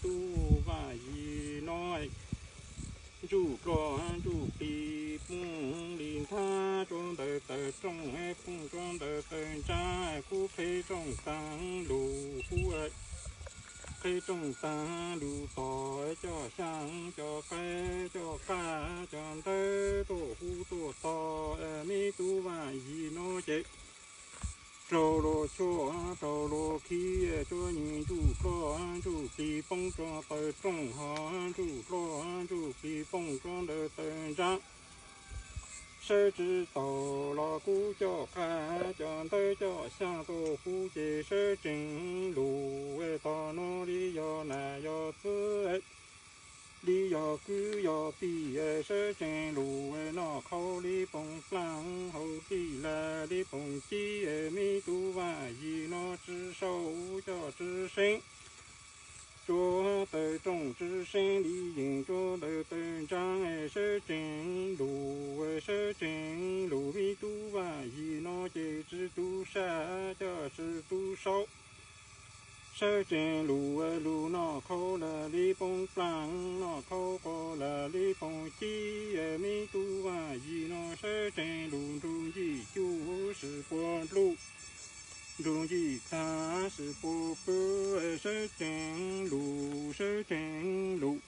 tub Vaj Yim no. Ntsuj Dloj Ntsuj Plig pooj li nthab, rua ntawm taw rooj pooj rua ntawm taw ntsaa, kub qheb rooj taag lug, kub qheb rooj taag lug tod, coj xyaa coj qaib coj qaj coj ntawb tuaj hub tuaj tod, me tub Vaj Yim no ces raug luag tshuaj raug luag khib, tsuab nyeg Ntsuj Dloj Ntsuj Plig poob rua taw rooj, ho Ntsuj Dloj Ntsuj Plig pooj rua ntawm taw ntsaa. Sawb tsi taug los kub coj qaj coj ntawb coj xyaa tuaj hub ces sawb tsees lug, tog nuav li yog nam yog txwv, li yog kwv yog tij, sawb tsees lug noj qhauv li poog plaag, haus dlij lag li poog cib, me tub Vaj Yim no tsi sau coj tsi seeb. Tsuab taw rooj tsi seeb li yees, tsuab ntawm taw ntsaa, sawb tsees lug, sawb tsees lug, me tub Vaj Yim no ces tsi tu saj coj tsi tu sau. Sawb tsees lug, lug noj qhauv lag li poog plaag, noj qhauv quas lag li poog cib, me tub Vaj Yim no sawb tsees lug, nrug ncij cuj sim puag npluj, nrug ncij tag sim puag pw, sawb tsees lug, sawb tsees lug.